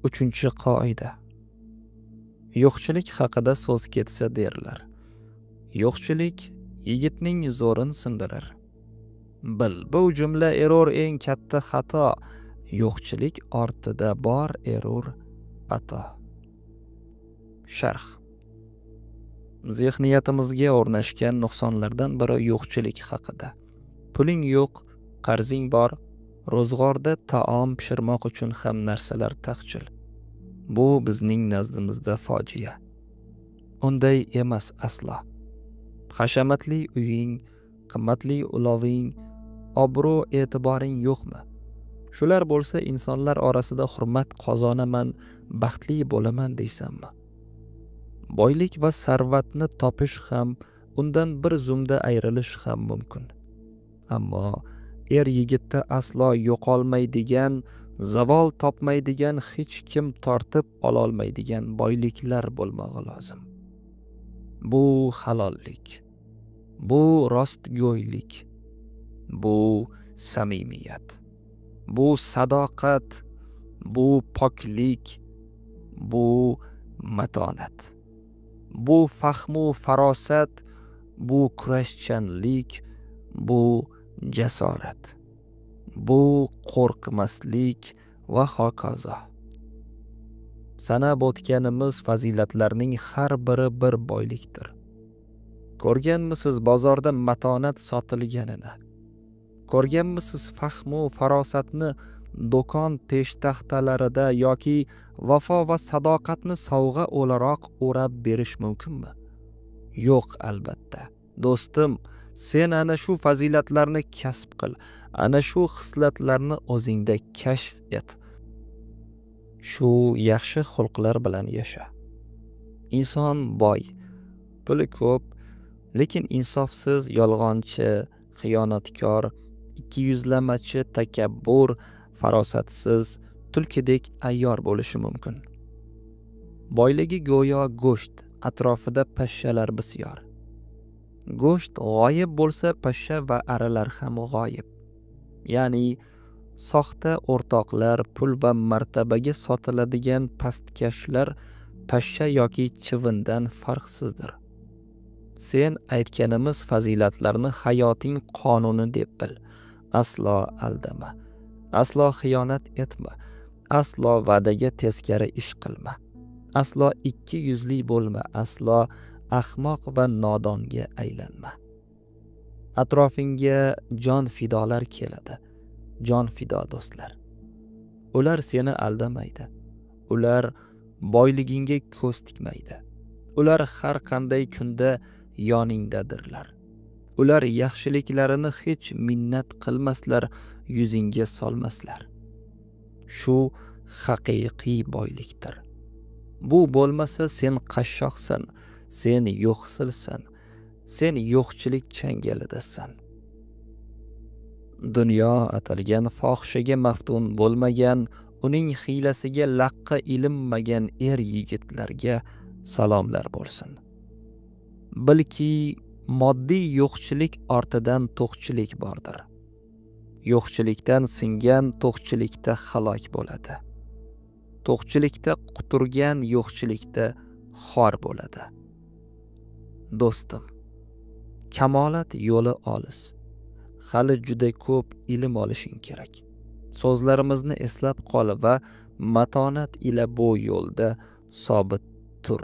3-qoida. Yo'qchilik haqida so'z ketsa derlar. Yo'qchilik yigitning zo'rin sindirar. Bil, bu jumla error eng katta xato. Yo'qchilik ortida bor error ato. Sharh. Zehniyatimizga o'rnashgan nuqsonlardan biri yo'qchilik haqida. Puling yo'q, qarzing bor, ro'zg'orda taom pishirmoq uchun ham narsalar taqchil. Bu bizning nazdimizda fojia. Unday emas aslo. Hashamatli uying, qimmatli uloving, obro' e'tiboring yo'qmi? Shular bo'lsa insonlar orasida hurmat qozonaman, baxtli bo'laman deysanmi? Boylik va sarvatni topish ham, undan bir zumda ayrilish ham mumkin. Ammo er yigitda aslo yo'qolmaydigan, zavol topmaydigan, hech kim tortib ololmaydigan boyliklar bo'lmog'i lozim. Bu halollik, bu rostgo'ylik, bu samimiyat, bu sadoqat, bu poklik, bu matonat, bu fahmu farosat, bu kurashchanlik, bu jasorat, bu qo'rqmaslik va hokazo. Sanab o'tganimiz fazilatlarning har biri bir boylikdir. Ko'rganmisiz bozorda matonat sotilganini? Ko'rganmisiz fahmu farosatni do'kon peshtaxtalarida yoki vafo va sadoqatni sovg'a o'laroq o'rab berish mumkinmi? Yo'q, albatta. Do'stim, sen ana shu fazilatlarni kasb qil, ana shu xislatlarni o'zingda kashf et. Shu yaxshi xulqlar bilan yasha. Inson boy, puli ko'p, lekin insofsiz, yolg'onchi, xiyonatkor, ikkiyuzlamachi, takabbur, farosatsiz, tulkidek ayyor bo'lishi mumkin. Boyligi go'yo go'sht, atrofida pashshalar bisyor. Go'sht g'oyib bo'lsa, pashsha va arilar ham g'oyib. Ya'ni soxta o'rtoqlar, pul va martabaga sotiladigan pastkashlar pashsha yoki chivindan farqsizdir. Sen aytganimiz fazilatlarni hayoting qonuni deb bil. Aslo aldama, aslo xiyonat etma, aslo va'daga teskari ish qilma, aslo ikki yuzli bo'lma, aslo ahmoq va nodonga aylanma. Atrofingga jon fidolar keladi, jon fido do'stlar. Ular seni aldamaydi, ular boyligingga ko'z tikmaydi, ular har qanday kunda yoningdadirlar. Ular yaxshiliklarini hech minnat qilmaslar, yuzingga solmaslar. Shu haqiqiy boylikdir. Bu bo'lmasa sen qashshoqsan, sen yo'qsilsan, sen yo'qchilik changalidasan. Dunyo atalgan fohishaga maftun bo'lmagan, uning hiylasiga laqqa ilinmagan er yigitlarga salomlar bo'lsin. Bilki moddiy yo'qchilik ortidan to'qchilik bordir. Yo'qchilikdan singan to'qchilikda halok bo'ladi. To'qchilikda quturgan yo'qchilikda xor bo'ladi. Do'stim, kamolat yo'li olis. Hali juda ko'p ilm olishing kerak. So'zlarimizni eslab qol va matonat ila bu yo'lda sobit tur.